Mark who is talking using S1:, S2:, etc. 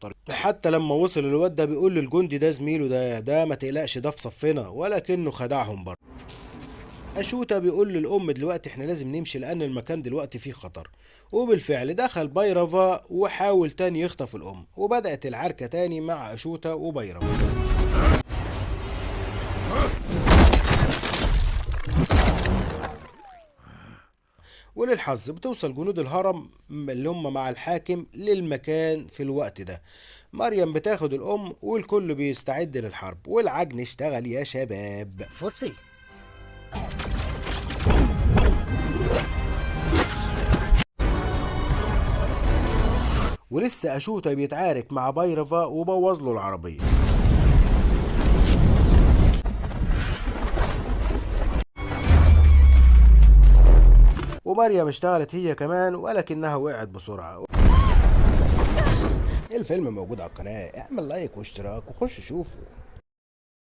S1: الطريق. حتى لما وصل الواد ده بيقول للجندي ده زميله ده ما تقلقش ده في صفنا، ولكنه خدعهم برضه. أشوتا بيقول للأم دلوقتي احنا لازم نمشي لأن المكان دلوقتي فيه خطر، وبالفعل دخل بايرافا وحاول تاني يخطف الأم، وبدأت العركة تاني مع أشوتا وبايرافا. وللحظ بتوصل جنود الهرم اللي هم مع الحاكم للمكان في الوقت ده. مريم بتاخد الأم والكل بيستعد للحرب، والعجن اشتغل يا شباب.
S2: Force field.
S1: ولسه أشوتا بيتعارك مع بايرافا وبوظ له العربية. ومريم اشتغلت هي كمان ولكنها وقعت بسرعة. الفيلم موجود على القناة، اعمل لايك واشتراك وخش شوفه.